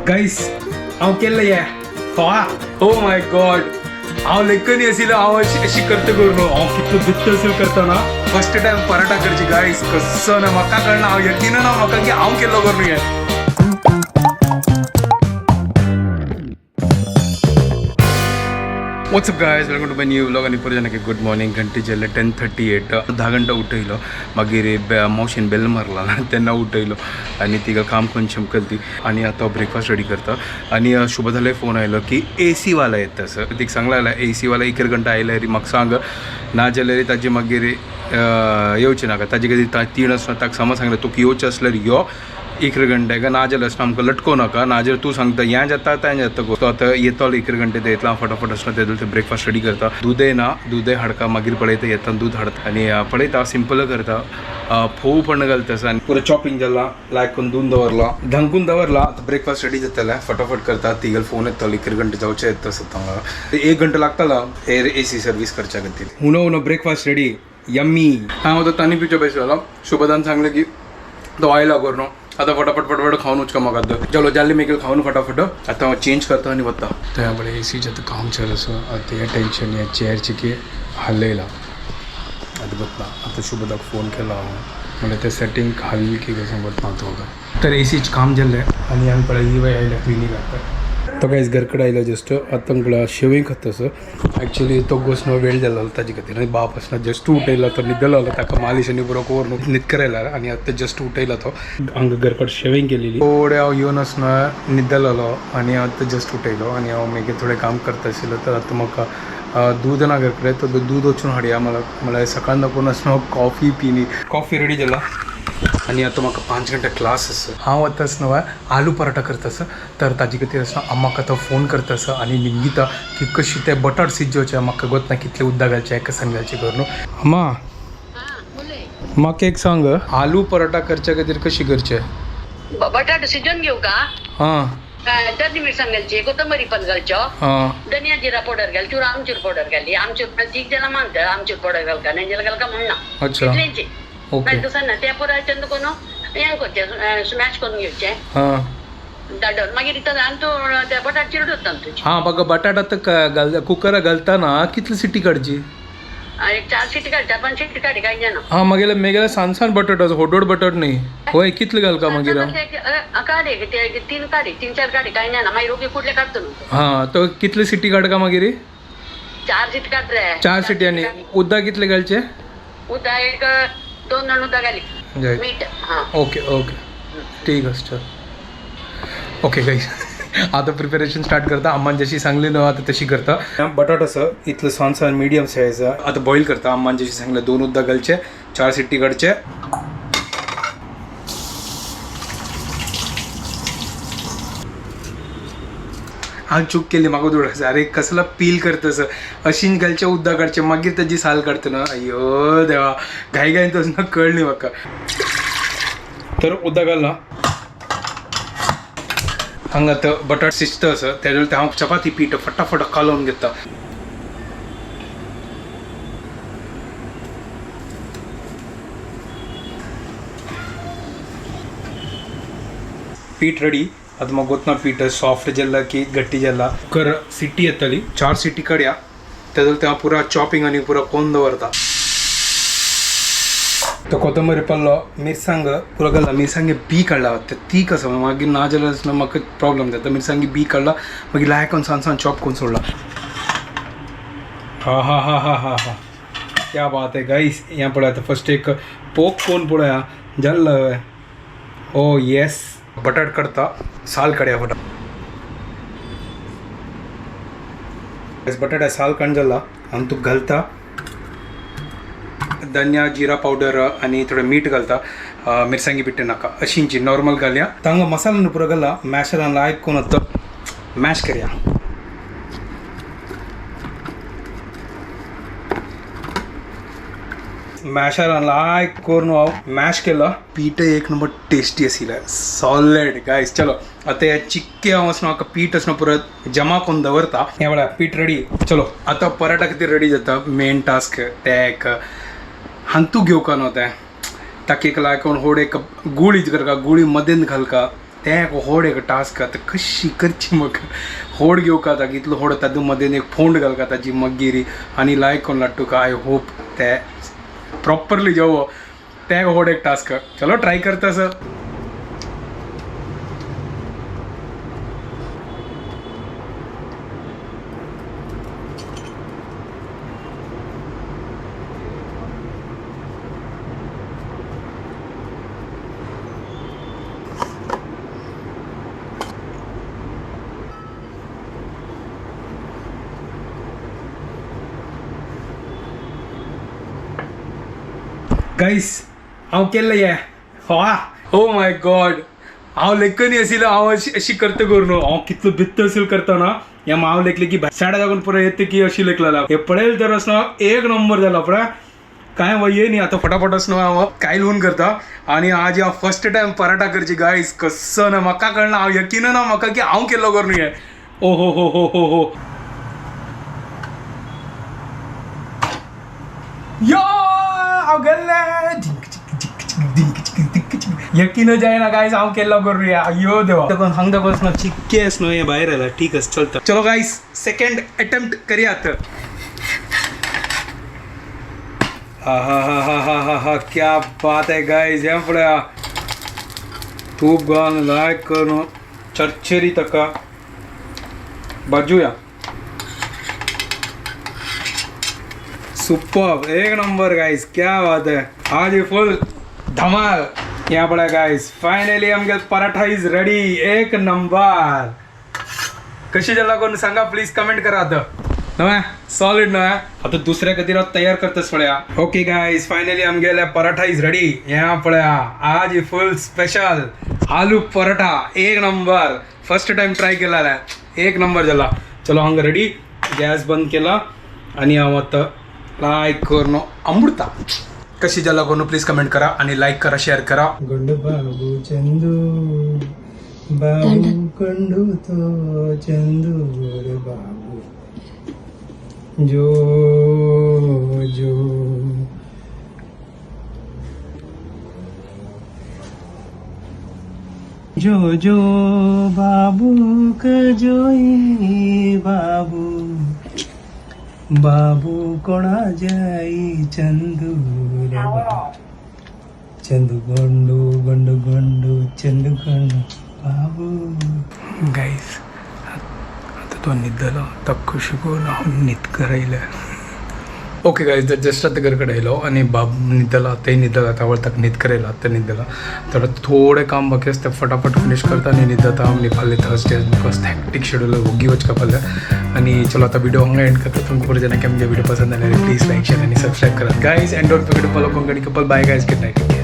Guys हांव केल्लें हें फोवा. ओ my God, हांव लेखनी आशिल्लो. हांव अशी अशी करता करून हांव कितलो बित्त असेल करतना फर्स्ट टायम पराठा करची. गाईस कसो ना म्हाका कळना, हांव यकीन ना म्हाका की हांव केल्लो करून हें. What's up guys, welcome to my new vlog. आणि परत एक गुड मॉर्निंग. घंटे जाले 10:38. 10 घंटा उठयलो. मागीर मावशेन बेल मारला तेन्ना उठयलो आनी तिका काम करून चमकल ती. आनी आतां ब्रेकफास्ट रेडी करता. आनी शुभदाले फोन आयलो की ए सी वाला येता सर. तिका सांगला जाल्यार ए सी वाला एक घंटा आयल्यार म्हाका सांग, ना जाल्यार ताजे मागीर येवचें नाका. ताजे खातीर तीन आसना ताका समज सांगलें, तुका येवचें आसल्यार यो एक घंटे का, ना जाल्यार आसना आमकां लटको नाका. ना जाल्यार तूं सांगता हें जाता तें जाता. तो आतां येतलो एक घंटे ते येतलो. हांव फटाफट आसना ते ते ब्रेकफास्ट रेडी करता. दूदय ना, दूदय हाडका. मागीर पळयता येता दूद हाडता आनी पळयता सिंपल करता. फोव पण घालता आसा आनी पुरो चॉपिंग जाला, लायक करून धुवन दवरला, धांकून दवरला. आतां ब्रेकफास्ट रेडी जातलें, फटाफट करता. तिगेल फोन येतलो एक घंटे जावचें येता आसता. एक घंटो लागतलो एअर ए सी सर्वीस करच्या खातीर. हुनो हुनो ब्रेकफास्ट रेडी, यम्मी. हांव आतां तानी पिवच्या बेसलो. शुभदान सांगलें की तो आयला करून आतां फटाफट फटाफट खावन वचका म्हाका. चलो जाल्ले मेगेल खावन फटाफट आतां हांव चेंज करता आनी वता. थंय पळय ए सीचें आतां काम चालू आसा. आतां हें टेंशन, हें चेअरचें की हालयलां आतां वतना. आतां शुभदाक फोन केला हांव, म्हणल्यार तें सेटींग हाल की कसो वतना तो म्हाका. तर ए सीचें काम जाल्लें आनी हांगा पळय ही बाय आयल्या क्लिनीक. आतां तो गायज घरकडे आयलो जस्ट. आतां पळय शेवई खाता सर. ॲक्च्युली तो गोस न्हू वेळ जालो ताजे खातीर. आनी बाप आसना जस्ट उठयलो, तो न्हिदलो. ताका मालिश आनी बरो करून न्हिदकर आयला आनी आतां जस्ट उठयलो तो. हांगा घरकड शेविंग केलेली. थोडे हांव येवन आसना न्हिदलेलो आनी आतां जस्ट उठयलो आनी हांव मागीर थोडें काम करता आशिल्लो. तर आतां म्हाका दूद ना घरकडे, तर दूद वचून हाडया. मला म्हणल्यार सकाळ नको आसना हांव कॉफी पिनी. कॉफी रेडी जाला आनी आतां म्हाका 5 घंटे क्लास आसा. हांव आतां आसना आलू पराठा करता आसा. तर ताजे खातीर आसना अम्माक आतां फोन करता आसा आनी निमगिता की कशी ते बटाट शिजोवचे. म्हाका गोत ना कितले उदक घालचें, कसान घालचें करून. अम्मा, म्हाका एक सांग, आलू पराठा करच्या खातीर कशी करचे? बटाट शिजवून घेऊ का? हां. चटणी मिरसांग घालची, कोथंबरी पण घालचो, हां. धनिया जिरा पावडर घाल, चूर आमचूर पावडर घाली. आमचूर तीग जाणां मानता आमचूर पावडर घालका, नाही जाल्यार घालका म्हणना. अच्छा. तितलेंची. ओके. मागीर तसं ना त्या पुरायच्यान कोण हें करचें, स्मॅश करून घेवचें हां. धाडून मागीर इतलें आनी तूं ते बटाट चिरडून तुजी. हां, म्हाका बटाट आतां घाल कुकरा घालतना कितली सिटी काडची? एक 4 सीट काड, 4-5 सीट काड, काय जाणा. हां, मागेले मेगेले सान सान बटाट आसा, होडोड बटाट न्ही. होय, कितले घालका मागीर हांव? काड एक ते 3 काडी, 3-4 काडी, काय जाणा. मागीर रोगी कुठले काडतो न्हू. हां, तो कितले सिटी काडका मागीर? 4 सीट काड रे. 4 सिटी. आनी उदक कितले घालचे? उदक एक 2 जण उदक घाली. जायत. मीठ हां. ओके ओके, ठीक आसा, चल. ओके गाईस, आता प्रिपरेशन स्टार्ट करता. अम्मान जशी सांगली ना आता तशी करता. बटाट असं इतलं सान सान मिडियम साईज आता बॉईल करता. अम्मान जशी सांगलं 2 उदक घालचे, 4 सिट्टी काडचे. हांव चूक केली म्हाका उदक. अरे कसला पील करतस, अशीन घालचे उदक काडचे मागीर ताजी साल काडता ना. अय्यो देवा, घाई घाईन तसं कळ्ळी म्हाका. तर उदक घालला हांगा आतां बटाट शिजता आसा. तेज्या वेळार हांव चपाती पीठ फटाफट कालोवन घेता. पीठ रेडी. आतां म्हाका गोतना पीठ सॉफ्ट जाल्ला की गट्टी जाल्ला. कुकर सिटी येतली, 4 सिटी काडया. तेजो हांव पुरा चॉपिंग आनी पुरा कोन्न दवरता. तो कोथंबरी पल्लो मिरसांग पुरो घालला. मिरसांगे बी काडला ते तीक आसा, मागीर ना जाल्यार म्हाका प्रॉब्लम जाता. मिरसांगे बी काडला, मागीर लायक करून सान सान चॉप करून सोडला. हा हा हा हा हा हा, क्या बात है गाईस. हें पळय आतां फर्स्ट एक पोक कोण पळया जाल्लो. ओ येस, बटाट काडता, साल काडया फटाफट. बटाटा साल काडून जाला आनी तूं घालता धनिया जिरा पावडर आनी थोडें मीठ घालता. मिरसांगी बिट्टे नाका, अशींची नॉर्मल घालया. तांगा मसाला पुरो घाला. मॅशरान लायक कोण आतां मॅश करया. मॅशरान लायक करून हांव मॅश केला. पीठ एक नंबर टेस्टी आशिल्लें, सॉलिड गायस. चलो आतां हे चिक्के हांव आसना म्हाका पीठ आसना परत जमा करून दवरता. हें पळय पीठ रेडी. चलो आतां पराठा खातीर रेडी जाता. मेन टास्क तें एक हांतू घेवका न्हू तें ताका एक लायक होड एक गुळी करका, गुळी मदेन घालका. तें एक होड एक टास्क आतां कशी करची म्हाका होड घेवका आतां इतलो होड तातूंत मदें एक फोंड घालका ताजी मागीर आनी लायक कोण लाट्टुका I hope ते प्रॉपरली जेवो तें होड एक टास्क चलो ट्राय करता सर. गाईस हांव केल्लें हें वा ओ my God हांव लेखनी आशिल्लो हांव अशी अशी करता करून हांव कितलो भित्त असेल करता ना हे हांव लेखले की साडे दाखोवन पुरो येता की अशी लेखलेला हे पळयल तर असं एक नंबर जाला पळय काय वय न्ही आतां फटाफट असं हांव काय लून करता आणि आज हांव फर्स्ट टायम पराठा करची गायस कसो ना म्हाका कळना हांव यकीन ना म्हाका की हांव केल्लो करून हे ओ हो हो हो हो हो यो हांव गेल्लें झिंक चिक झिक चिक झिंक चिक झिंक चिक यकीन जायना गायस हांव केल्लो करूया अय्यो देवा हांग दाखोस ना चिक्के आस न्हू हें भायर आयला ठीक आसा चलता. चलो गायस सेकंड अटेम्प्ट करयात. हा हा हा हा हा हा हा क्या बात आहे गायस. हें पळया तूप घालून लायक करून चरचरी ताका बाजूया. सुपर एक नंबर गाइस क्या बात है. आज फुल धमाल. यहाँ पड़ा गाइस फायनली आमगे पराठा is ready एक नंबर. कशी जाला कोण सांगा प्लीज कमेंट करा. आता नव्या सॉलिड नव्या आता दुसऱ्या कधी तयार करतस पळया. ओके गाइस फायनली आमगेले पराठा is ready. यहाँ पळया आज फुल स्पेशल आलू पराठा एक नंबर. फर्स्ट टाइम ट्राय केला एक नंबर जाला. चलो हांगा रेडी गॅस बंद केला आणि हांव आता लाईक करून अमृता कशी जाला कोण प्लीज कमेंट करा आणि लाईक करा शेअर करा. गुंड बाबू चंदू बाबू कंडू तो चंदू रे बाबू जो जो जो जो बाबू जोई बाबू बाबू कोणा जाई चंदू रे बाबू चंदू गोंडू गोंडू गोंडू चंदू गोंडू बाबू. गाईस आता तो निदलो तो खुशी करून हांव न्हीद करायला. ओके गाईज जस्ट आता घरकडे येयलो आणि बाब न्हिदला ते न्हिदला आतां वळताक न्हीद करयला आतां न्हिदला तर थोडें काम बाकी आसा तें फटाफट फिनीश करता आनी न्हिदता. आनी फाल्यां थर्सडे because hectic schedule ओगी वचका फाल्यां. आनी चलो आता व्हिडिओ हांगा एंड करता. तुमकां बरें जाल्यार आमगे व्हिडिओ पसंद आल्यार प्लीज लायक शेअर आनी सबस्क्रायब करात guys. And don't forget to follow Konkani couple. Bye guys, good night.